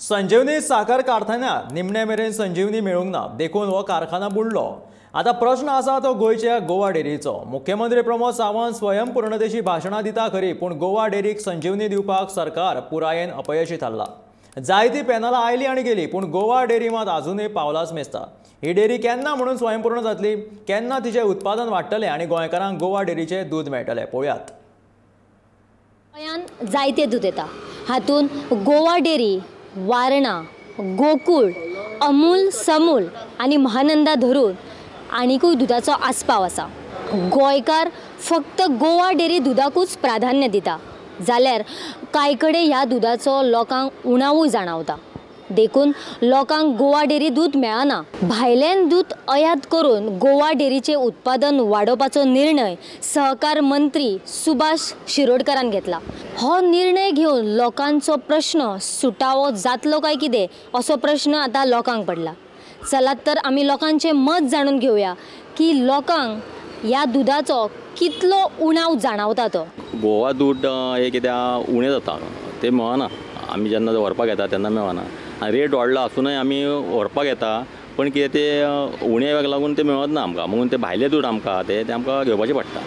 संजीवनी साखर कारखान्यार निमणे मेरेन संजीवनी मेळूंक ना, देखून हो कारखाना बुडलो। आतां प्रश्न आसा तो गोंयच्या गोवा डेअरीचो। मुख्यमंत्री प्रमोद सावंत स्वयंपूर्णतेची भाशणां दिता खरी, पूण गोवा डेअरीक संजीवनी दिवपाक सरकार पुरायेन अपयशी थारला। जायती पॅनलां आयली आनी गेली, पूण गोवा डेअरी मात आजुनूय पावलाच मेजता। ही डेअरी केन्ना म्हणून स्वयंपूर्ण जातली, केन्ना तिचें उत्पादन वाडटलें आनी गोंयकारांक गोवा डेअरीचें दूद मेळटलें, पळोवयात। गोंयांत जायते दूद येता, हातूंत गोवा डेअरी, वारणा, गोकूळ, अमूल, समूल आनी महानंदा धरून आनिकूय दुदाचो आस्पाव आसा। गोंयकार फक्त गोवा डेअरी दुदाकूच प्राधान्य दिता, जाल्यार कांय कडेन ह्या दुदाचो लोकांक उणावूय जाणावता। देखून लोकांक गोवा डेअरी दूद मेळना। भायल्यान दूद आयात करून गोवा डेअरीचें उत्पादन वाडोवपाचो निर्णय सहकार मंत्री सुभाष शिरोडकरान घेतला। हो निर्णय घेवन लोकांचो प्रश्न सुटावो जातलो काय कितें असो प्रश्न आतां लोकांक पडला। चलात तर आमी लोकांचें मत जाणून घेवया की लोकांक ह्या दुदाचो कितलो उणाव जाणावता तो। गोवा दूद हे कित्याक उणें जाता तें मेळना, आमी जेन्ना व्हरपाक येता तेन्ना मेळना। रेट वाडला आसूनय आमी व्हरपाक येता, पण कितें तें उणें लागून तें मेळत ना आमकां, म्हणून तें भायलें दूद आमकां तें आमकां घेवपाचें पडटा।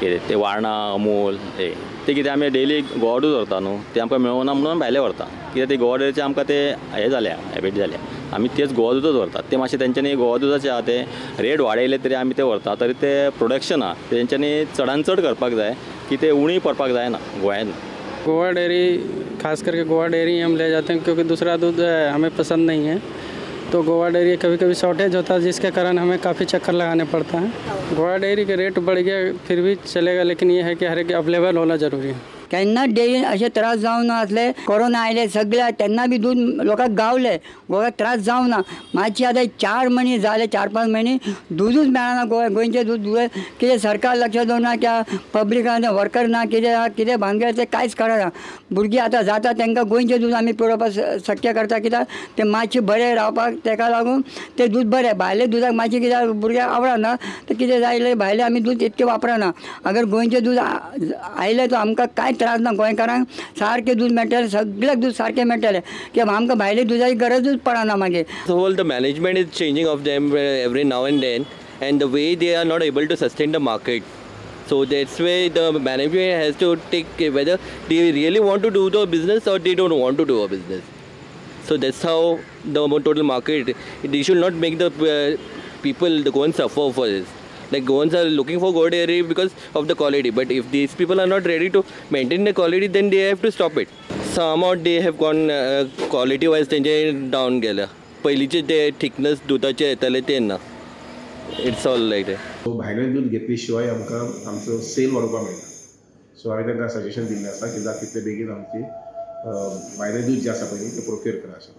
कितें तें वारणा, अमूल हें तें कितें आमी डेली गोवा दूद व्हरता न्हू, तें आमकां मेळना म्हणून भायलें व्हरता। कित्याक तें गोवा डेअरीचें आमकां तें हें जाल्या, हॅबीट जाल्या, आमी तेच गोवा दूदच व्हरतात। तें मातशें तेंच्यांनी गोवा दुदाचें आहा तें रेट वाडयले तरी आमी तें व्हरता, तरी तें प्रोडक्शन आहा तेंच्यांनी चडान चड करपाक जाय की तें उणी पडपाक जायना गोंयांत। गोवा डेयरी, खास करके गोवा डेयरी हम ले जाते हैं क्योंकि दूसरा दूध हमें पसंद नहीं है। तो गोवा डेयरी कभी कभी शॉर्टेज होता है, जिसके कारण हमें काफ़ी चक्कर लगाने पड़ता है। गोवा डेयरी के रेट बढ़ गया फिर भी चलेगा, लेकिन ये है कि हर एक अवेलेबल होना ज़रूरी है। केन्ना डेरीन अशे त्रास जावंक ना आसले, कोरोना आयले सगळे तेन्ना बी दूद लोकांक गावले, गोव्याक त्रास जावंक ना। मातशें आतां 4 म्हयने जाले, 4-5 म्हयने दूदूच मेळना गोव्याक, गोंयचें दूद कितें सरकार लक्ष दवरना, कित्याक पब्लिकान वर्कर ना, कितें कितें भानगड तें कांयच कळना। भुरगीं आतां जाता तांकां गोंयचें दूद आमी पुरोवपाक शक्य करता, कित्याक तें मातशें बरें रावपाक ताका लागून तें दूद बरें। भायलें दुदाक मातशें कित्याक भुरग्यांक आवडना, तर कितें जाय भायलें आमी दूद इतकें वापरना। अगर गोंयचें दूद आयलें तर आमकां कांय त्रास ना, गोंयकारांक सारकें दूद मेळटलें, सगळ्याक दूद सारकें मेळटलें, की आमकां भायले दुदाची गरजूच पडना मागीर। Whole the management is changing of them every now and then, and the way they are not able to sustain the market. So that's why the management has to take whether they really want to do the business or they don't want to do a business. So that's how the total market, they should not make the people, the Goans suffer for this. Like Goans are looking for Goa Dairy because of the quality, but if these people are not ready to maintain the quality, then they have to stop it. Somehow they have gone quality wise तेंचे down गेल्या, पयलींचे ते thickness दुदाचे येताले ते ना, it's all like that. So भायलें दूद घेतले शिवाय आमकां आमचो सेल वाडोवपाक मेळना। सो हांवें तांकां सजेशन दिल्लें आसा की जाता तितले बेगीन आमची भायलें दूद जें आसा पळय तें प्रोक्युर करा अशें।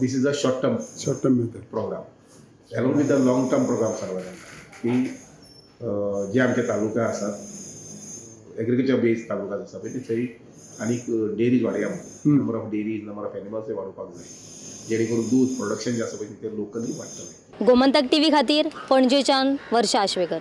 This is a short term program along with the long term program सांगला तांकां की जे आमचे तालुका आसात, एग्रीकल्चर बेज तालुका आसा पळय थंय आनीक डेरीज वाडया म्हणून, number of dairies, number of animals ते वाडोवपाक जाय, जेणे करून दूद प्रोडक्शन जें आसा पळय तें लोकली वाडटलें। गोमंतक टीव्ही खातीर पणजेच्यान वर्षा आश्वेकर।